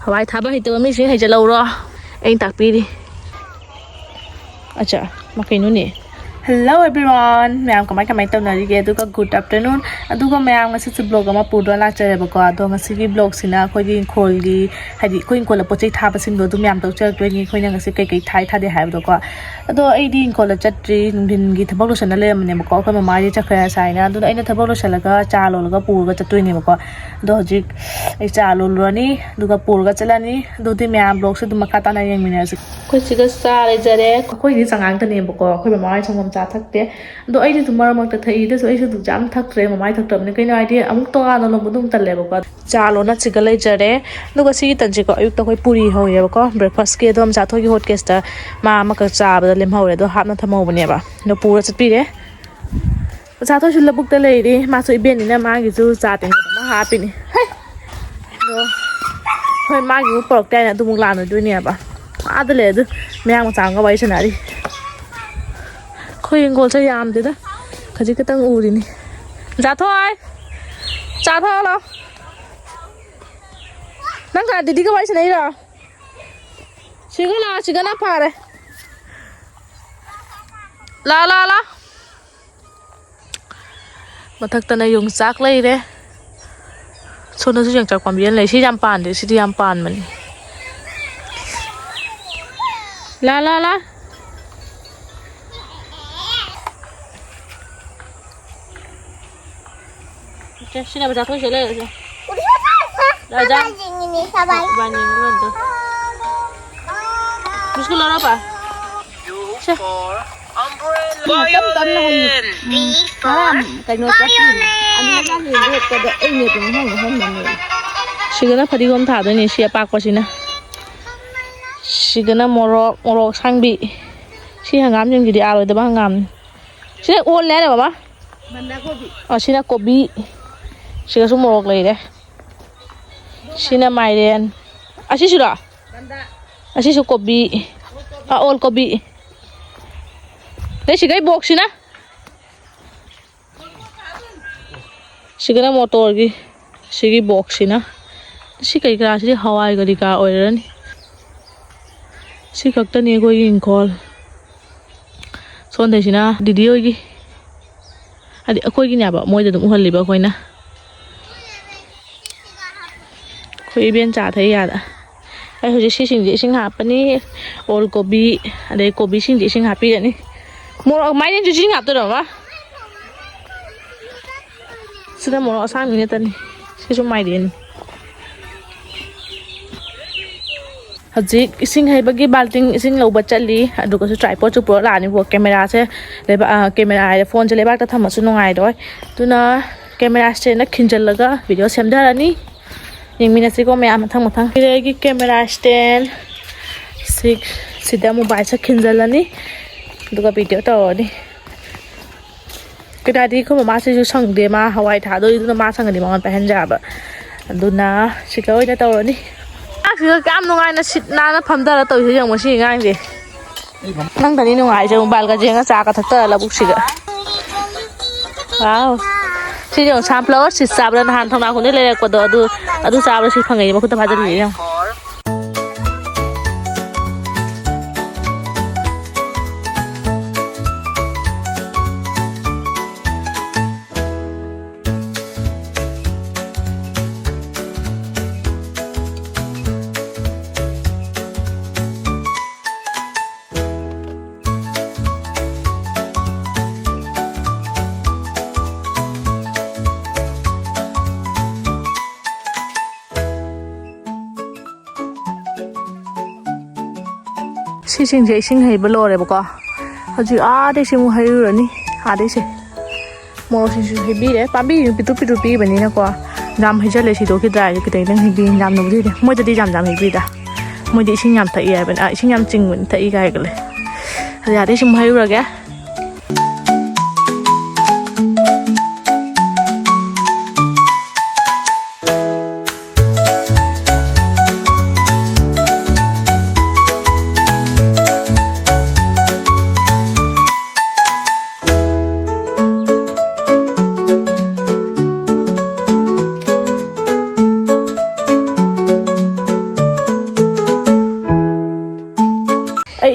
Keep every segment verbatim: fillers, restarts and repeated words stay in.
ꯍꯋꯥꯏ ꯊꯥꯕ ꯍꯩꯇꯕ ꯃꯤꯁꯤꯡ ꯍꯩꯖꯜꯍꯧꯔꯣ, ꯑꯩꯅ ꯇꯥꯛꯄꯤꯔꯤ꯫ ꯑꯆꯥ, ꯃꯥ ꯀꯩꯅꯣꯅꯦ? Hello everyone, ꯃꯌꯥꯝ ꯀꯃꯥꯏ ꯀꯃꯥꯏ ꯇꯧꯅꯔꯤꯒꯦ? ꯑꯗꯨꯒ good afternoon꯫ ꯑꯗꯨꯒ ꯃꯌꯥꯝ, ꯉꯁꯤꯁꯨ vlog ꯑꯃ ꯄꯨꯗꯨꯅ ꯂꯥꯛꯆꯔꯦꯕꯀꯣ꯫ ꯑꯗꯣ ꯉꯁꯤꯒꯤ vlogꯁꯤꯅ ꯑꯩꯈꯣꯏꯒꯤ ꯏꯪꯈꯣꯜꯒꯤ, ꯍꯥꯏꯗꯤ ꯑꯩꯈꯣꯏ ꯏꯪꯈꯣꯜꯗ ꯄꯣꯠ ꯆꯩ ꯊꯥꯕꯁꯤꯡꯗꯣ ꯑꯗꯨ ꯃꯌꯥꯝ ꯇꯧꯖꯔꯛꯇꯣꯏꯅꯤ, ꯑꯩꯈꯣꯏꯅ ꯉꯁꯤ ꯀꯩꯀꯩ ꯊꯥꯏ ꯊꯥꯗꯦ ꯍꯥꯏꯕꯗꯣꯀꯣ꯫ ꯑꯗꯣ ꯑꯩꯗꯤ ꯏꯪꯈꯣꯜꯗ ꯆꯠꯇ꯭ꯔꯤ, ꯅꯨꯡꯊꯤꯟꯒꯤ ꯊꯕꯛ ꯂꯣꯏꯁꯟꯅ ꯂꯩꯔꯝꯕꯅꯦꯕꯀꯣ꯫ ꯑꯩꯈꯣꯏ ꯃꯃꯥꯗꯤ ꯆꯠꯈ꯭ꯔꯦ ꯉꯁꯥꯏꯅ꯫ ꯑꯗꯨꯅ ꯑꯩꯅ ꯊꯕꯛ ꯂꯣꯏꯁꯜꯂꯒ ꯆꯥ ꯂꯣꯜꯂꯒ ꯄꯨꯔꯒ ꯆꯠꯇꯣꯏꯅꯦꯕꯀꯣ꯫ ꯑꯗꯣ ꯍꯧꯖꯤꯛ ꯑꯩ ꯆꯥ ꯂꯣꯜꯂꯨꯔꯅꯤ, ꯑꯗꯨꯒ ꯄꯨꯔꯒ ꯆꯠꯂꯅꯤ꯫ ꯑꯗꯨꯗꯤ ꯃꯌꯥꯝ vlogꯁꯦ ꯑꯗꯨꯝ ꯃꯈꯥ ꯇꯥꯅ ꯌꯦꯡꯃꯤꯟꯅꯔꯁꯤ꯫ ꯑꯩꯈꯣꯏ ꯁꯤꯒ ꯆꯥ ꯂꯩꯖꯔꯦ꯫ ꯑꯩꯈꯣꯏꯗꯤ ꯆꯉꯥꯡꯇꯅꯦꯕꯀꯣ, ꯑꯩꯈꯣꯏ ꯃꯃꯥ ꯍꯣꯏ ꯁꯪꯒꯣꯝ ꯆꯥ ꯊꯛꯇꯦ꯫ ꯑꯗꯣ ꯑꯩꯗꯤ ꯑꯗꯨꯝ ꯃꯔꯛ ꯃꯔꯛꯇ ꯊꯛꯏ, ꯑꯗꯨꯁꯨ ꯑꯩꯁꯨ ꯑꯗꯨꯝ ꯌꯥꯝ ꯊꯛꯇ꯭ꯔꯦ, ꯃꯃꯥ ꯍꯣꯏ ꯊꯛꯇ꯭ꯔꯕꯅꯤ꯫ ꯀꯩꯅꯣ ꯍꯥꯏꯗꯤ ꯑꯃꯨꯛ ꯇꯣꯉꯥꯟꯅ ꯂꯣꯟꯕꯗꯣ ꯑꯃꯨꯛ ꯇꯜꯂꯦꯕꯀꯣ꯫ ꯆꯥ ꯂꯣꯟꯅ ꯁꯤꯒ ꯂꯩꯖꯔꯦ꯫ ꯑꯗꯨꯒ ꯁꯤꯒꯤ ꯇꯟꯁꯤꯀꯣ, ꯑꯌꯨꯛꯇ ꯑꯩꯈꯣꯏ ꯄꯨꯔꯤ ꯍꯧꯋꯦꯕꯀꯣ, breakfastꯀꯤ꯫ ꯑꯗꯣ ꯃꯆꯥꯊꯣꯏꯒꯤ hot caseꯇ ꯃꯥ ꯑꯃꯈꯛ ꯆꯥꯕꯗ ꯂꯦꯝꯍꯧꯔꯦ, ꯑꯗꯣ ꯍꯥꯞꯅ ꯊꯝꯍꯧꯕꯅꯦꯕ꯫ ꯑꯗꯣ ꯄꯨꯔ ꯆꯠꯄꯤꯔꯦ꯫ ꯃꯆꯥꯊꯣꯏꯁꯨ ꯂꯧꯕꯨꯛꯇ ꯂꯩꯔꯤ, ꯃꯥꯁꯨ ꯏꯕꯦꯟꯅꯤꯅ ꯃꯥꯒꯤꯁꯨ ꯆꯥ ꯇꯦꯡꯀꯣꯠ ꯑꯃ ꯍꯥꯞꯄꯤꯅꯤ꯫ ꯍꯩ! ꯑꯗꯣ ꯍꯣꯏ, ꯃꯥꯒꯤ ꯑꯃꯨꯛ ꯄꯨꯔꯛꯇꯦ ꯍꯥꯏꯅ ꯑꯗꯨꯃꯨꯛ ꯂꯥꯟꯅꯗꯣꯏꯅꯦꯕ꯫ ꯑꯥꯗ ꯂꯩ ꯑꯗꯨ, ꯃꯌꯥꯡ ꯃꯆꯥ ꯑꯃꯒ ꯋꯥꯔꯤ ꯁꯥꯟꯅꯔꯤ꯫ ꯑꯩꯈꯣꯏ ꯍꯤꯡꯒꯣꯜꯁꯦ ꯌꯥꯝꯗꯦꯗ, ꯈꯖꯤꯛ ꯈꯛꯇꯪ ꯎꯔꯤꯅꯤ꯫ ꯃꯆꯥꯊꯣꯏ! ꯆꯥ ꯊꯛꯑꯣ ꯂꯥꯎ꯫ ꯅꯪ ꯀꯅꯥ, ꯗꯤꯗꯤꯒ ꯋꯥꯔꯤ ꯁꯥꯟꯅꯩꯔꯣ? ꯁꯤꯒ ꯂꯥꯛꯑꯣ, ꯁꯤꯒꯅ ꯐꯔꯦ꯫ ꯂꯥ, ꯂꯥ, ꯂꯥ꯫ ꯃꯊꯛꯇꯅ ꯌꯣꯡꯆꯥꯛ ꯂꯩꯔꯦ꯫ ꯁꯣꯝꯗꯁꯨ ꯌꯣꯡꯆꯥꯛ ꯄꯥꯝꯕꯤ ꯑꯃ ꯂꯩ꯫ ꯁꯤ ꯌꯥꯝ ꯄꯥꯟꯗꯦ, ꯁꯤꯗꯤ ꯌꯥꯝ ꯄꯥꯟꯕꯅꯤ꯫ ꯂꯥ, ꯂꯥ, ꯂꯥ꯫ ꯁꯦ, ꯁꯤꯅ ꯃꯆꯥ ꯊꯣꯛꯏꯁꯦ ꯂꯩꯔꯁꯦ꯫ ꯂꯥꯖꯥ꯫ ꯏꯕꯥꯅꯤ ꯌꯦꯡꯉꯤꯅꯦ, ꯁꯕꯥꯏ꯫ ꯏꯕꯥꯅꯤ ꯌꯦꯡꯉꯤꯅꯦ꯫ ꯕꯤꯁꯀꯨꯠ ꯂꯧꯔꯕ? ꯁꯦ꯫ ꯇꯞ ꯇꯞꯅ ꯍꯩꯌꯨ꯫ ꯎꯝ, ꯉꯔꯥꯡ ꯀꯩꯅꯣ ꯆꯠꯈꯤꯕꯅꯦ꯫ ꯑꯅꯤꯔꯛ ꯌꯦꯡꯒꯦ ꯍꯦꯛꯄꯗ ꯑꯩ ꯅꯦꯠꯇꯣ ꯉꯍꯥꯟ ꯉꯍꯥꯟ ꯁꯤꯒꯅ ꯐꯗꯤꯒꯣꯝ ꯊꯥꯗꯣꯏꯅꯦ, ꯁꯤ ꯑꯄꯥꯛꯄꯁꯤꯅ꯫ ꯁꯤꯒꯅ ꯃꯣꯔꯣꯛ, ꯃꯣꯔꯣꯛ ꯑꯁꯥꯡꯕꯤ꯫ ꯁꯤ ꯍꯪꯒꯥꯝꯁꯤꯡꯁꯤꯗꯤ ꯑꯥꯔꯣꯏꯗꯕ ꯍꯪꯒꯥꯝꯅꯤ꯫ ꯁꯤꯅ ꯑꯣꯜꯂꯦ ꯍꯥꯏꯔ, ꯕꯕꯥ? ꯕꯟꯗꯥꯀꯣꯕꯤ꯫ ꯑꯣ, ꯁꯤꯅ ꯀꯣꯕꯤ꯫ ꯁꯤꯒꯁꯨ ꯃꯣꯔꯣꯛ ꯂꯩꯔꯦ꯫ ꯁꯤꯅ ꯃꯥꯏꯔꯦꯟ꯫ ꯑꯁꯤꯁꯤꯔꯣ? ꯕꯟꯗꯥ꯫ ꯑꯁꯤꯁꯨ ꯀꯣꯕꯤ꯫ ꯑ, ꯑꯣꯜ ꯀꯣꯕꯤ꯫ ꯑꯗꯩ ꯁꯤꯒꯩ ꯕꯣꯛꯁꯁꯤꯅ? ꯁꯤꯒꯅ ꯃꯣꯇꯣꯔꯒꯤ, ꯁꯤꯒꯤ ꯕꯣꯛꯁꯁꯤꯅ ꯁꯤ ꯀꯩ ꯀꯔꯥꯁꯤꯗꯤ ꯍꯋꯥꯏ ꯀꯔꯤ ꯀꯔꯥ ꯑꯣꯏꯔꯅꯤ꯫ ꯁꯤ ꯈꯛꯇꯅꯤ ꯑꯩꯈꯣꯏꯒꯤ ꯏꯪꯈꯣꯜ꯫ ꯁꯣꯝꯗꯩꯁꯤꯅ ꯗꯤꯗꯤ ꯍꯣꯏꯒꯤ, ꯍꯥꯏꯗꯤ ꯑꯩꯈꯣꯏꯒꯤꯅꯦꯕ, ꯃꯣꯏꯗ ꯑꯗꯨꯝ ꯎꯍꯜꯂꯤꯕ ꯑꯩꯈꯣꯏꯅ꯫ ꯑꯩꯈꯣꯏ ꯏꯕꯦꯟ ꯆꯥ ꯊꯛꯏ ꯑꯥꯗ꯫ ꯑꯩ ꯍꯧꯖꯤꯛ ꯁꯤꯁꯤꯡꯁꯦ ꯏꯁꯤꯡ ꯍꯥꯞꯄꯅꯤ꯫ ꯑꯣꯜ ꯀꯣꯕꯤ, ꯑꯗꯩ ꯀꯣꯕꯤꯁꯤꯡꯁꯦ ꯏꯁꯤꯡ ꯍꯥꯞꯄꯤꯔꯅꯤ꯫ ꯃꯣꯔꯣꯛ, ꯃꯥꯏꯔꯦꯟꯁꯨ ꯏꯁꯤꯡ ꯍꯥꯞꯇꯣꯏꯔꯣ, ꯃꯥ? ꯁꯤꯅ ꯃꯣꯔꯣꯛ ꯑꯁꯥꯡꯕꯤ ꯅꯠꯇꯅꯤ꯫ ꯁꯤꯁꯨ ꯃꯥꯏꯔꯦꯟ꯫ ꯍꯧꯖꯤꯛ ꯏꯁꯤꯡ ꯍꯩꯕꯒꯤ ꯕꯥꯜꯇꯤꯟ ꯏꯁꯤꯡ ꯂꯧꯕ ꯆꯠꯂꯤ꯫ ꯑꯗꯨꯒꯁꯨ tripodꯁꯨ ꯄꯨꯔꯛ ꯂꯥꯛꯑꯅꯤꯕꯣ꯫ Cameraꯁꯦ ꯂꯩꯕꯥꯛ, ꯑ, camera ꯍꯥꯏꯔꯦ, phoneꯁꯦ ꯂꯩꯕꯥꯛꯇ ꯊꯝꯃꯁꯨ ꯅꯨꯡꯉꯥꯏꯔꯣꯏ꯫ ꯑꯗꯨꯅ camera standꯗ ꯈꯤꯟꯖꯤꯜꯂꯒ video ꯁꯦꯝꯊꯔꯅꯤ꯫ ꯌꯦꯡꯃꯤꯟꯅꯁꯤꯀꯣ ꯃꯌꯥꯝ, ꯃꯊꯪ ꯃꯊꯪ꯫ ꯁꯤꯗ ꯑꯩꯒꯤ camera stand꯫ ꯁꯤ, ꯁꯤꯗ mobileꯁꯦ ꯈꯤꯟꯖꯤꯜꯂꯅꯤ꯫ ꯑꯗꯨꯒ video ꯇꯧꯔꯅꯤ꯫ ꯀꯗꯥꯏꯗꯒꯤ ꯑꯩꯈꯣꯏ ꯃꯃꯥꯁꯤꯁꯨ ꯁꯪꯗꯦ, ꯃꯥ ꯍꯋꯥꯏ ꯊꯥꯗꯣꯏꯗꯨꯅ ꯃꯥ ꯁꯪꯉꯗꯤ ꯃꯉꯣꯟꯗ ꯄꯥꯏꯍꯟꯖꯕ꯫ ꯑꯗꯨꯅ ꯁꯤꯗ ꯑꯣꯏꯅ ꯇꯧꯔꯅꯤ꯫ ꯆꯥꯛꯁꯤꯒ ꯀꯌꯥꯝ ꯅꯨꯡꯉꯥꯏꯅ ꯁꯤꯠ ꯅꯥꯟꯅ ꯐꯝꯊꯔ ꯇꯧꯔꯤꯁꯦ ꯌꯦꯡꯉꯣ ꯁꯤ ꯑꯉꯥꯡꯁꯦ꯫ ꯅꯪꯗꯅꯤ ꯅꯨꯡꯉꯥꯏꯔꯤꯁꯦ, mobileꯒ ꯌꯦꯡꯉ ꯆꯥꯒ ꯊꯛꯇꯔ ꯂꯧꯕꯨꯛꯁꯤꯒ꯫ Wow꯫ ꯁꯤ ꯌꯦꯡꯉꯣ, sunflower seed ꯆꯥꯕꯗ ꯅꯍꯥꯟ ꯊꯧꯅꯥ ꯈꯨꯟꯗꯩ ꯂꯩꯔꯛꯄꯗꯣ ꯑꯗꯨ, ꯑꯗꯨ ꯆꯥꯕꯗ ꯁꯤ ꯐꯪꯉꯛꯏꯁꯦ ꯃꯈꯨꯠꯇ ꯐꯥꯖꯤꯜꯂꯤꯁꯦ ꯌꯦꯡꯉꯣ꯫ ꯁꯤꯁꯤꯡꯁꯦ ꯏꯁꯤꯡ ꯍꯩꯕ ꯂꯣꯏꯔꯦꯕꯀꯣ꯫ ꯍꯧꯖꯤꯛ ꯑꯥꯗꯩꯁꯦ ꯑꯃꯨꯛ ꯍꯩꯔꯨꯔꯅꯤ꯫ ꯑꯥꯗꯩꯁꯦ ꯃꯣꯔꯣꯛꯁꯤꯡꯁꯨ ꯍꯩꯕꯤꯔꯦ꯫ ꯄꯥꯝꯕꯤꯁꯤꯁꯨ ꯄꯤꯛꯇ꯭ꯔꯨ ꯄꯤꯛꯇ꯭ꯔꯨ ꯄꯤꯕꯅꯤꯅꯀꯣ꯫ ꯌꯥꯝ ꯍꯩꯖꯜꯂꯦ, ꯁꯤꯗꯣꯛꯈꯤꯗ꯭ꯔꯥ ꯍꯥꯏꯁꯦ, ꯈꯤꯇꯪ ꯈꯤꯇꯪ ꯍꯩꯕꯤ, ꯌꯥꯝꯅꯕꯨꯗꯤ ꯍꯩꯇꯦ꯫ ꯃꯣꯏꯗꯗꯤ ꯌꯥꯝ ꯌꯥꯝ ꯍꯩꯕꯤꯗ꯫ ꯃꯣꯏꯗꯤ ꯏꯁꯤꯡ ꯌꯥꯝ ꯊꯛꯏ ꯍꯥꯏꯕꯅꯤ꯫ ꯑꯥ, ꯏꯁꯤꯡ ꯌꯥꯝ ꯆꯤꯡꯕꯅꯤ, ꯊꯛꯏ ꯀꯥꯏꯒ ꯂꯩ꯫ ꯑꯗꯨ ꯑꯥꯗꯩꯁꯨ ꯑꯃꯨꯛ ꯍꯩꯔꯨꯔꯒꯦ꯫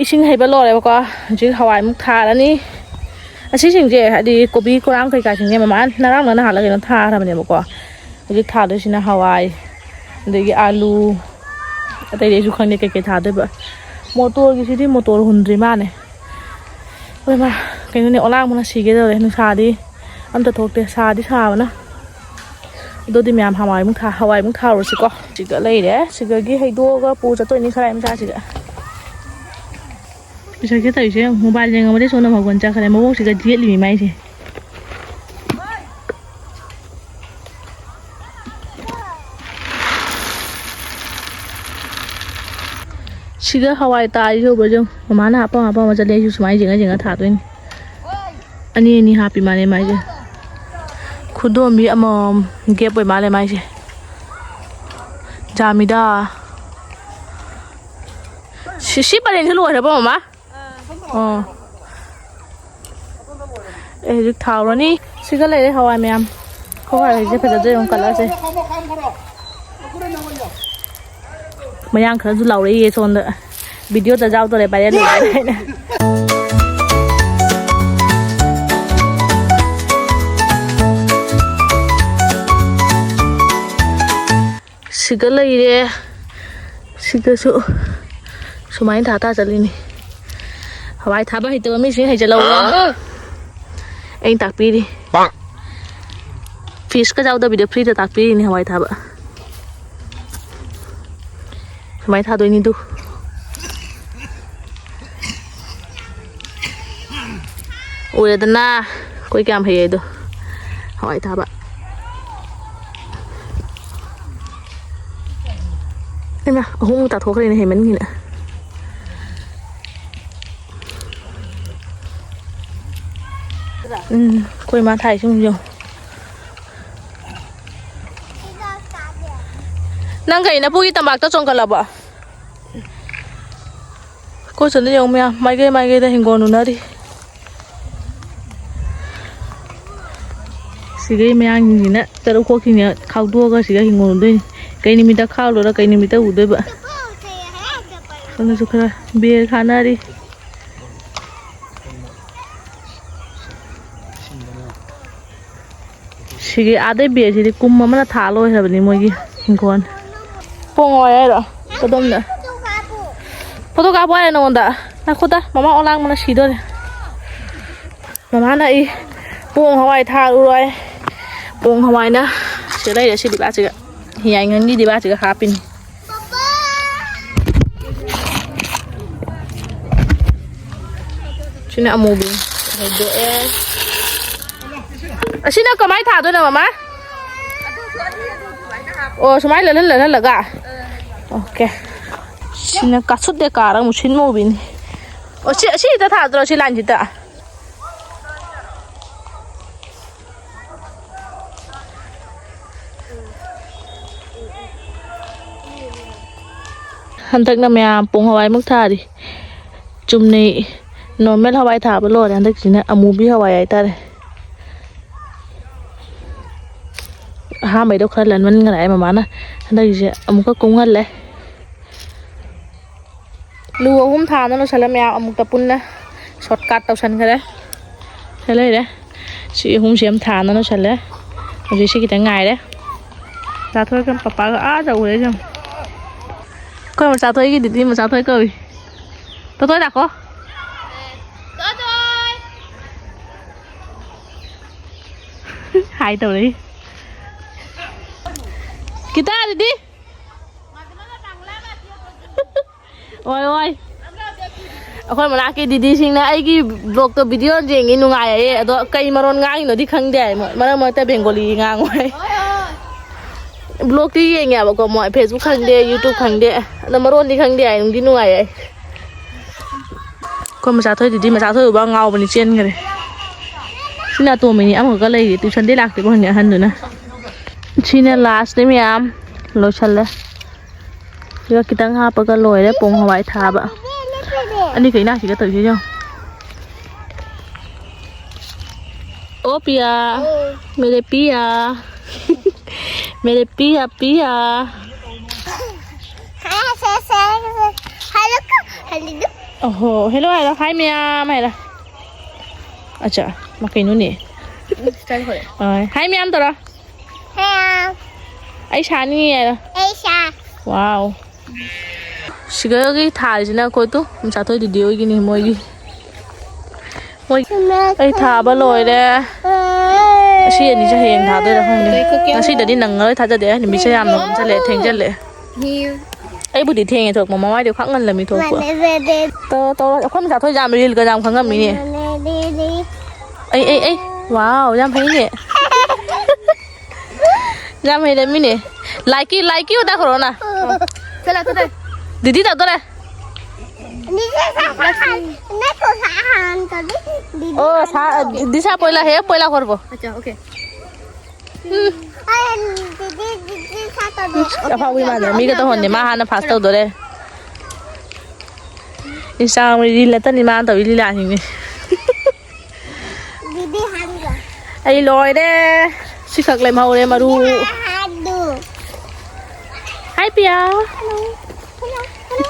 ꯏꯁꯤꯡ ꯍꯩꯕ ꯂꯣꯏꯔꯦꯕꯀꯣ꯫ ꯍꯧꯖꯤꯛ ꯍꯋꯥꯏꯃꯨꯛ ꯊꯥꯔꯅꯤ꯫ ꯑꯁꯤꯁꯤꯡꯁꯦ ꯍꯥꯏꯗꯤ ꯀꯣꯕꯤ ꯀꯣꯔꯥꯡ ꯀꯩꯀꯥꯁꯤꯡꯁꯦ ꯃꯃꯥ ꯉꯔꯥꯡꯂ ꯅꯍꯥꯟꯂ ꯀꯩꯅꯣ ꯊꯥꯈ꯭ꯔꯕꯅꯦꯕꯀꯣ꯫ ꯍꯧꯖꯤꯛ ꯊꯥꯗꯣꯏꯁꯤꯅ ꯍꯋꯥꯏ, ꯑꯗꯒꯤ ꯑꯥꯂꯨ, ꯑꯇꯩꯗꯤ ꯑꯩꯁꯨ ꯈꯪꯗꯦ ꯀꯩꯀꯩ ꯊꯥꯗꯣꯏꯕ꯫ ꯃꯣꯇꯣꯔꯒꯤꯁꯤꯗꯤ ꯃꯣꯇꯣꯔ ꯍꯨꯟꯗ꯭ꯔꯤ ꯃꯥꯅꯦ꯫ ꯍꯣꯏ ꯃꯥ, ꯀꯩꯅꯣꯅꯦ, ꯑꯣꯂꯥꯡꯕꯅ ꯁꯤꯒꯦ ꯇꯧꯔꯦ꯫ ꯅꯨꯡꯁꯥꯗꯤ ꯑꯝꯇ ꯊꯣꯛꯇꯦ, ꯁꯥꯗꯤ ꯁꯥꯕꯅ꯫ ꯑꯗꯨꯗꯤ ꯃꯌꯥꯝ ꯍꯋꯥꯏꯃꯨꯛ ꯊꯥ-, ꯍꯋꯥꯏꯃꯨꯛ ꯊꯥꯔꯨꯔꯁꯤꯀꯣ꯫ ꯁꯤꯒ ꯂꯩꯔꯦ, ꯁꯤꯒꯒꯤ ꯍꯩꯗꯣꯛꯑꯒ ꯄꯨ ꯆꯠꯇꯣꯏꯅꯤ ꯈꯔ ꯃꯆꯥꯁꯤꯒ꯫ ꯄꯤꯁꯛꯁꯦ ꯇꯧꯔꯤꯁꯦ ꯌꯦꯡꯉꯨ, ꯃꯣꯕꯥꯏꯜ ꯌꯦꯡꯉꯝꯃꯗꯤ ꯁꯣꯝꯗ ꯃꯒꯣꯟ ꯆꯠꯈ꯭ꯔꯦ, ꯃꯕꯣꯛꯁꯤꯒ ꯌꯦꯠꯂꯤꯃꯤ ꯃꯥꯏꯁꯦ꯫ ꯁꯤꯒ ꯍꯋꯥꯏ ꯇꯥꯔꯤꯁꯦ ꯎꯕ꯭ꯔꯥ ꯌꯦꯡꯉꯨ, ꯃꯃꯥꯅ ꯑꯄꯥꯝ ꯑꯄꯥꯝꯕ ꯆꯠꯂꯦ, ꯑꯩꯁꯨ ꯁꯨꯃꯥꯏꯅ ꯌꯦꯡꯉ ꯌꯦꯡꯉ ꯊꯥꯗꯣꯏꯅꯤ꯫ ꯑꯅꯤ ꯑꯅꯤ ꯍꯥꯞꯄꯤ ꯃꯥꯜꯂꯦ ꯃꯥꯏꯁꯦ꯫ ꯈꯨꯗꯣꯝꯕꯤ ꯑꯃꯃꯝ ꯒꯦꯞ ꯑꯣꯏ ꯃꯥꯜꯂꯦ ꯃꯥꯏꯁꯦ꯫ ꯖꯥꯃꯤꯗꯥ꯫ ꯁꯤ, ꯁꯤ ꯄꯔꯦꯡꯁꯦ ꯂꯣꯏꯈ꯭ꯔꯕꯣ, ꯃꯃꯥ? ꯑꯣ꯫ ꯑꯩ ꯍꯧꯖꯤꯛ ꯊꯥꯎꯔꯅꯤ꯫ ꯁꯤꯒ ꯂꯩꯔꯦ ꯍꯋꯥꯏ ꯃꯌꯥꯝ꯫ ꯍꯋꯥꯏ ꯍꯧꯖꯤꯛ ꯐꯖꯗꯣꯏ ꯌꯦꯡꯉꯨ ꯀꯂꯔꯁꯦ꯫ ꯃꯌꯥꯡ ꯈꯔꯁꯨ ꯂꯥꯎꯔꯛꯏꯌꯦ ꯁꯣꯝꯗ꯫ ꯚꯤꯗꯤꯑꯣꯗ ꯌꯥꯎꯗꯣꯔꯦ, ꯚꯥꯏꯔꯦꯜ ꯑꯣꯏꯔꯦ ꯍꯥꯏꯅ꯫ ꯁꯤꯒ ꯂꯩꯔꯦ꯫ ꯁꯤꯒꯁꯨ ꯁꯨꯃꯥꯏꯅ ꯊꯥ ꯊꯥ ꯆꯠꯂꯤꯅꯤ꯫ ꯍꯋꯥꯏ ꯊꯥꯕ ꯍꯩꯇꯕ ꯃꯤꯁꯤꯡ ꯍꯩꯖꯜꯍꯧꯔꯣ꯫ ꯑꯩꯅ ꯇꯥꯛꯄꯤꯔꯤ꯫ ꯐꯤꯁꯀ ꯌꯥꯎꯗꯕꯤꯗ ꯐ꯭ꯔꯤꯗ ꯇꯥꯛꯄꯤꯔꯤꯅꯤ ꯍꯋꯥꯏ ꯊꯥꯕ꯫ ꯁꯨꯃꯥꯏꯅ ꯊꯥꯗꯣꯏꯅꯤꯗꯨ꯫ ꯎꯔꯦꯗꯅ ꯑꯩꯈꯣꯏ ꯀꯌꯥꯝ ꯍꯩꯌꯦꯗꯣ꯫ ꯍꯋꯥꯏ ꯊꯥꯕ꯫ ꯏꯃꯥ, ꯑꯍꯨꯝ ꯇꯥꯊꯣꯛꯈ꯭ꯔꯦꯅꯦ ꯍꯩꯃꯟꯈꯤꯅ꯫ ꯎꯝ, ꯑꯩꯈꯣꯏ ꯃꯥ ꯊꯥꯏꯁꯤꯡꯁꯨ ꯌꯦꯡꯉꯨ꯫ ꯅꯪ ꯀꯩ ꯅꯄꯨꯒꯤ ꯇꯝꯄꯥꯛꯇ ꯆꯣꯡꯈꯠꯂꯕꯣ? ꯑꯩꯈꯣꯏ ꯁꯣꯝꯗ ꯌꯦꯡꯉꯨ ꯃꯌꯥꯝ, ꯃꯥꯏꯀꯩ ꯃꯥꯏꯀꯩꯗ ꯍꯤꯡꯒꯣꯜ ꯎꯅꯔꯤ꯫ ꯁꯤꯒꯩ ꯃꯌꯥꯡꯁꯤꯡꯁꯤꯅ ꯆꯔꯨ ꯈꯣꯛꯁꯤꯡꯁꯦ ꯈꯥꯎꯗꯣꯛꯑꯒ ꯁꯤꯒ ꯍꯤꯡꯒꯣꯜ ꯎꯗꯣꯏꯅꯤ꯫ ꯀꯩ ꯅꯨꯃꯤꯠꯇ ꯈꯥꯎꯂꯨꯔ ꯀꯩ ꯅꯨꯃꯤꯠꯇ ꯎꯗꯣꯏꯕ? ꯑꯗꯨꯁꯨ ꯈꯔ ꯕꯦꯔ ꯈꯥꯅꯔꯤ꯫ ꯁꯤꯒꯤ ꯑꯥꯗꯩ ꯕꯦꯔꯁꯤꯗꯤ ꯀꯨꯝ ꯑꯃꯅ ꯊꯥ ꯂꯣꯏꯈ꯭ꯔꯕꯅꯤ ꯃꯣꯏꯒꯤ ꯍꯤꯡꯈꯣꯜ꯫ ꯄꯣꯡ ꯍꯋꯥꯏ ꯍꯥꯏꯔꯣ? ꯀꯗꯣꯝꯗ? ꯐꯣꯇꯣ ꯀꯥꯞꯄꯣ ꯍꯥꯏꯔꯦ ꯅꯉꯣꯟꯗ? ꯉꯥꯏꯈꯣꯗ, ꯃꯃꯥ ꯑꯣꯂꯥꯡꯕꯅ ꯁꯤꯗꯣꯔꯦ꯫ ꯃꯃꯥꯅ ꯑꯩ ꯄꯣꯡ ꯍꯋꯥꯏ ꯊꯥꯔꯨꯔꯣꯏ꯫ ꯄꯣꯡ ꯍꯋꯥꯏꯅ ꯁꯤ ꯂꯩꯔꯦ, ꯁꯤ ꯗꯤꯕꯥꯁꯤꯒ꯫ ꯍꯤꯌꯥꯏꯉꯪꯒꯤ ꯗꯤꯕꯥꯁꯤꯒ ꯍꯥꯞꯄꯤꯅꯤ꯫ ꯁꯤꯅ ꯑꯃꯨꯕꯤ ꯍꯩꯗꯣꯛꯑꯦ꯫ ꯑꯁꯤꯅ ꯀꯃꯥꯏ ꯊꯥꯗꯣꯏꯅꯣ, ꯃꯃꯥ? ꯑꯣ, ꯁꯨꯃꯥꯏꯅ ꯂꯜꯍꯜ ꯂꯜꯍꯜꯂꯒ? ꯑꯣꯀꯦ꯫ ꯁꯤꯅ ꯀꯥꯁꯨꯠ ꯗꯦꯀꯥꯔ ꯑꯃꯨꯛ ꯁꯤꯟ ꯃꯧꯕꯤꯅꯤ꯫ ꯑꯣ, ꯁꯤ, ꯁꯤꯗ ꯊꯥꯗ꯭ꯔꯣ, ꯁꯤ ꯂꯥꯏꯟꯁꯤꯗ? ꯍꯟꯗꯛꯅ ꯃꯌꯥꯝ ꯄꯣꯡ ꯍꯋꯥꯏꯃꯨꯛ ꯊꯥꯔꯤ꯫ ꯆꯨꯝꯅꯩ ꯅꯣꯔꯃꯦꯜ ꯍꯋꯥꯏ ꯊꯥꯕ ꯂꯣꯏꯔꯦ, ꯍꯟꯗꯛꯁꯤꯅ ꯑꯃꯨꯕꯤ ꯍꯋꯥꯏ ꯍꯥꯏꯇꯥꯔꯦ꯫ ꯑꯍꯥꯟꯕꯩꯗꯣ ꯈꯔ ꯂꯟꯃꯟꯈ꯭ꯔꯦ ꯃꯃꯥꯅ, ꯍꯟꯗꯛꯀꯤꯁꯦ ꯑꯃꯨꯛꯀ ꯀꯨꯡꯍꯜꯂꯦ꯫ ꯂꯨ ꯑꯍꯨꯝ ꯊꯥꯅ ꯂꯣꯏꯁꯜꯂꯦ ꯃꯌꯥꯝ, ꯑꯃꯨꯛꯇ ꯄꯨꯟꯅ ꯁꯣꯔꯠꯀꯠ ꯇꯧꯁꯟꯈ꯭ꯔꯦ꯫ ꯁꯤ ꯂꯩꯔꯦ꯫ ꯁꯤ ꯑꯍꯨꯝꯁꯤ ꯑꯃ ꯊꯥꯅ ꯂꯣꯏꯁꯜꯂꯦ꯫ ꯍꯧꯖꯤꯛ ꯁꯤ ꯈꯤꯇꯪ ꯉꯥꯏꯔꯦ꯫ ꯆꯥꯊꯣꯛꯑꯒ ꯄꯄꯥꯒ ꯑꯥ ꯆꯠꯈ꯭ꯔꯦ ꯌꯦꯡꯉꯨ꯫ ꯑꯩꯈꯣꯏ ꯃꯆꯥꯊꯣꯏꯒꯤꯗꯨꯗꯤ ꯃꯆꯥꯊꯣꯏ ꯀꯧꯏ꯫ ꯇꯣꯊꯣꯏ ꯂꯥꯛꯈꯣ꯫ ꯍꯥꯏ ꯇꯧꯔꯛꯏ꯫ ꯀꯤꯇꯥ ꯗꯤꯗꯤ꯫ ꯑꯣꯏ, ꯑꯣꯏ꯫ ꯑꯩꯈꯣꯏ ꯃꯅꯥꯛꯀꯤ ꯗꯤꯗꯤꯁꯤꯡꯅ ꯑꯩꯒꯤ ꯕ꯭ꯂꯣꯛꯇꯣ ꯚꯤꯗꯤꯑꯣ ꯌꯦꯡꯉꯤ, ꯅꯨꯡꯉꯥꯏ ꯍꯥꯏꯌꯦ꯫ ꯑꯗꯣ ꯀꯩ ꯃꯔꯣꯟ ꯉꯥꯡꯉꯤꯅꯣꯗꯤ ꯈꯪꯗꯦ ꯍꯥꯏ ꯃꯣꯏ꯫ ꯃꯔꯛ ꯃꯔꯛꯇ ꯕꯦꯡꯒꯣꯂꯤ ꯉꯥꯡꯉꯨ ꯍꯥꯏ꯫ ꯕ꯭ꯂꯣꯛꯇꯤ ꯌꯦꯡꯉꯦꯕꯀꯣ ꯃꯣꯏ, Facebook ꯈꯪꯗꯦ, YouTube ꯈꯪꯗꯦ꯫ ꯑꯗꯣ ꯃꯔꯣꯟꯗꯤ ꯈꯪꯗꯦ ꯍꯥꯏ, ꯅꯨꯡꯗꯤ ꯅꯨꯡꯉꯥꯏ ꯍꯥꯏ꯫ ꯑꯩꯈꯣꯏ ꯃꯆꯥꯊꯣꯏꯗꯨꯗꯤ, ꯃꯆꯥꯊꯣꯏ ꯎꯕ ꯉꯥꯎꯕꯅꯤ, ꯆꯦꯟꯈ꯭ꯔꯦ꯫ ꯁꯤꯅ ꯑꯇꯣꯝꯕꯤꯅꯤ, ꯑꯃꯈꯛꯀ ꯂꯩꯔꯤ, ꯇ꯭ꯌꯨꯁꯟꯗꯩ ꯂꯥꯛꯇ꯭ꯔꯤꯕ ꯈꯪꯗꯦ ꯑꯍꯟꯗꯨꯅ꯫ ꯁꯤꯅ ꯂꯥꯁꯅꯤ ꯃꯌꯥꯝ, ꯂꯣꯏꯁꯜꯂꯦ꯫ ꯁꯤꯒ ꯈꯤꯇꯪ ꯍꯥꯞꯄꯒ ꯂꯣꯏꯔꯦ ꯄꯣꯡ ꯍꯋꯥꯏ ꯊꯥꯕ꯫ ꯑꯅꯤꯈꯛ ꯏꯅꯥꯛꯁꯤꯒ ꯇꯧꯔꯤꯁꯦ ꯌꯦꯡꯉꯣ꯫ ꯑꯣ ꯄꯤꯌꯥ, ꯃꯦꯔꯦ ꯄꯤꯌꯥ, ꯃꯦꯔꯦ ꯄꯤꯌꯥ, ꯄꯤꯌꯥ꯫ ꯍꯜꯂꯣ꯫ ꯑꯍꯣ, hello ꯍꯥꯏꯔꯣ, hi ꯃꯌꯥꯝ ꯍꯥꯏꯔꯣ꯫ ꯑꯠꯆꯥ, ꯃꯥ ꯀꯩꯅꯣꯅꯦ? ꯆꯠꯈ꯭ꯔꯦ꯫ ꯑ, hi ꯃꯌꯥꯝ ꯇꯧꯔꯣ꯫ Hi꯫ ꯑꯩ ꯁꯥꯅꯤ ꯍꯥꯏꯔꯣ꯫ ꯑꯩ ꯁꯥ꯫ Wow꯫ ꯁꯤꯒꯒꯤ ꯊꯥꯔꯤꯁꯤꯅ ꯑꯩꯈꯣꯏ ꯇꯨ ꯆꯥꯊꯣꯏ ꯗꯤꯗꯤ ꯍꯣꯏꯒꯤꯅꯤ, ꯃꯣꯏꯒꯤ꯫ ꯃꯣꯏ, ꯑꯩ ꯊꯥꯕ ꯂꯣꯏꯔꯦ꯫ ꯑꯁꯤ ꯑꯅꯤꯁꯦ ꯍꯌꯦꯡ ꯊꯥꯗꯣꯏꯔꯥ ꯈꯪꯗꯦ꯫ ꯉꯁꯤꯗꯗꯤ ꯅꯪꯉꯔꯣꯏ, ꯊꯥꯖꯗꯦ꯫ ꯅꯨꯃꯤꯠꯁꯦ ꯌꯥꯝꯅ ꯃꯝꯁꯜꯂꯛꯑꯦ, ꯊꯦꯡꯖꯜꯂꯛꯑꯦ꯫ ꯑꯩꯕꯨꯗꯤ ꯊꯦꯡꯉꯦ ꯊꯣꯛꯄ, ꯃꯃꯥꯏꯗꯣ ꯈꯛ ꯉꯜꯂꯝꯃꯤ ꯊꯣꯛꯄ꯫ ꯇꯧꯔꯣ, ꯇꯧꯔꯣ꯫ ꯑꯩꯈꯣꯏ ꯃꯆꯥ ꯊꯣꯏꯁꯦ ꯌꯥꯝ ꯔꯤꯜꯒ ꯌꯥꯝ ꯈꯪꯉꯝꯃꯤꯅꯦ꯫ ꯑꯩ, ꯑꯩ, ꯑꯩ꯫ Wow, ꯌꯥꯝ ꯍꯩꯅꯦ꯫ ꯌꯥꯝ ꯍꯩꯔꯝꯃꯤꯅꯦ꯫ Like you, like you ꯇꯥꯈ꯭ꯔꯣꯅ꯫ ꯆꯠꯂꯣ, ꯆꯠꯂꯣ꯫ ꯗꯤꯗꯤ ꯇꯧꯗꯣꯔꯦ꯫ ꯅꯠꯇ꯭ꯔꯣ, ꯁꯥ ꯑꯍꯥꯟ ꯇꯧꯗꯣꯏ? ꯑꯣ, ꯁꯥ-, ꯗꯤꯁꯥ ꯄꯣꯏꯂꯥ ꯍꯦ, ꯄꯣꯏꯂꯥ ꯀꯣꯔꯕꯣ꯫ ꯑꯆꯥ, okay꯫ ꯎꯝ꯫ ꯑꯩ ꯗꯤꯗꯤ, ꯗꯤꯗꯤ ꯁꯥ ꯇꯧꯗꯣꯏ꯫ ꯑꯐꯥꯎꯕꯤ ꯃꯥꯟꯗ꯭ꯔꯦ, ꯃꯤꯒ ꯇꯧꯍꯟꯗꯦ, ꯃꯥ ꯍꯥꯟꯅ first ꯇꯧꯗꯣꯔꯦ꯫ Instagram ꯔꯤꯜ ꯅꯠꯇꯅꯤ ꯃꯥꯅ ꯇꯧꯔꯤ ꯂꯤꯂꯥꯁꯤꯡꯁꯦ꯫ ꯗꯤꯗꯤ ꯍꯥꯟꯒ꯫ ꯑꯩ ꯂꯣꯏꯔꯦ꯫ ꯁꯤꯈꯛ ꯂꯦꯝꯍꯧꯔꯦ ꯃꯔꯨ꯫ ꯗꯤꯗꯤ ꯍꯥꯟꯗꯨ꯫ Hi ꯄꯤꯌꯥ꯫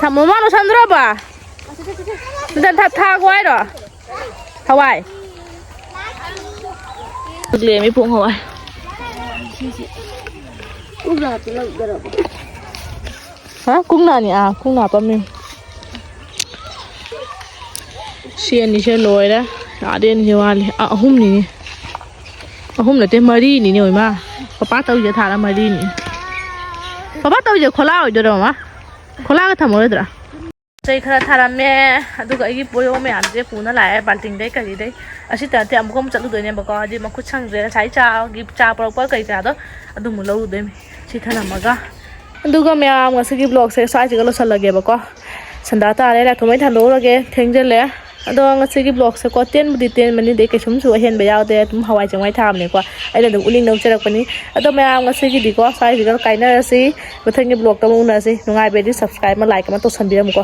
ꯊꯝꯃꯣ, ꯃꯥ ꯂꯣꯏꯁꯟꯗ꯭ꯔꯕ? ꯅꯊꯟ ꯊꯥ-, ꯊꯥꯒꯣ ꯍꯥꯏꯔꯣ? ꯍꯋꯥꯏ꯫ ꯂꯦꯝꯃꯤ ꯄꯣꯡ ꯍꯋꯥꯏ꯫ ꯍꯥ? ꯀꯨꯡꯅꯥꯅꯤ, ꯑꯥ, ꯀꯨꯡꯅꯥ ꯄꯝꯃꯤ꯫ ꯁꯤ ꯑꯅꯤꯁꯦ ꯂꯣꯏꯔꯦ꯫ ꯑꯥꯗꯩ ꯑꯅꯤꯁꯦ ꯋꯥꯠꯂꯤ꯫ ꯑꯥ, ꯑꯍꯨꯝꯅꯤꯅꯦ꯫ ꯑꯍꯨꯝ ꯅꯠꯇꯦ, ꯃꯔꯤꯅꯤꯅꯦ ꯑꯣꯏꯃꯥ꯫ ꯄꯄꯥ ꯇꯧꯔꯤꯁꯦ ꯊꯥꯔ ꯃꯔꯤꯅꯤ꯫ ꯄꯄꯥ ꯇꯧꯔꯤꯁꯦ ꯈꯣꯂꯥ ꯑꯣꯏꯗꯣꯏꯔꯣ, ꯃꯃꯥ? ꯈꯣꯂꯥꯒ ꯊꯝꯃꯔꯣꯏꯗ꯭ꯔꯥ? ꯆꯩ ꯈꯔ ꯊꯥꯔꯝꯃꯦ, ꯑꯗꯨꯒ ꯑꯩꯒꯤ ꯄꯣꯌꯣ ꯃꯌꯥꯝꯁꯦ ꯄꯨꯅ ꯂꯥꯛꯑꯦ, ꯕꯥꯜꯇꯤꯟꯗꯩ ꯀꯔꯤꯗꯩ꯫ ꯑꯁꯤ ꯅꯠꯇꯦ, ꯑꯃꯨꯛꯀ ꯑꯃꯨꯛ ꯆꯠꯂꯨꯗꯣꯏꯅꯦꯕꯀꯣ, ꯍꯥꯏꯗꯤ ꯃꯈꯨꯠ ꯁꯪꯗ꯭ꯔꯦ꯫ ꯉꯁꯥꯏ ꯆꯥꯒꯤ, ꯆꯥ ꯄꯨꯔꯛꯄ ꯀꯩꯀꯥꯗꯣ ꯑꯗꯨꯃꯨꯛ ꯂꯧꯔꯨꯗꯣꯏꯅꯤ꯫ ꯁꯤ ꯊꯅꯝꯃꯒ꯫ ꯑꯗꯨꯒ ꯃꯌꯥꯝ, ꯉꯁꯤꯒꯤ vlogꯁꯦ ꯁ꯭ꯋꯥꯏꯁꯤꯒ ꯂꯣꯏꯁꯤꯜꯂꯒꯦꯕꯀꯣ꯫ ꯁꯟꯗꯥ ꯇꯥꯔꯦ, ꯂꯥꯏ ꯊꯥꯎꯃꯩ ꯊꯥꯟꯗꯣꯛꯎꯔꯒꯦ, ꯊꯦꯡꯖꯤꯜꯂꯦ꯫ ꯑꯗꯣ ꯉꯁꯤꯒꯤ vlogꯁꯦꯀꯣ ꯇꯦꯟꯕꯨꯗꯤ ꯇꯦꯟꯕꯅꯤ, ꯑꯗꯩ ꯀꯩꯁꯨꯝꯁꯨ ꯑꯍꯦꯟꯕ ꯌꯥꯎꯗꯦ, ꯑꯗꯨꯝ ꯍꯋꯥꯏ ꯆꯦꯡꯋꯥꯏ ꯊꯥꯕꯅꯦꯀꯣ꯫ ꯑꯩꯅ ꯑꯗꯨꯝ ꯎꯠꯅꯤꯡꯗꯅ ꯎꯠꯆꯔꯛꯄꯅꯤ꯫ ꯑꯗꯣ ꯃꯌꯥꯝ, ꯉꯁꯤꯒꯤꯗꯤꯀꯣ ꯁ꯭ꯋꯥꯏꯁꯤꯒ ꯀꯥꯏꯅꯔꯁꯤ꯫ ꯃꯊꯪꯒꯤ vlogꯇ ꯑꯃꯨꯛ ꯎꯅꯔꯁꯤ꯫ ꯅꯨꯡꯉꯥꯏꯕꯗꯤ subscribe ꯑꯃ, like ꯑꯃ ꯇꯧꯁꯟꯕꯤꯔꯝꯃꯨꯀꯣ꯫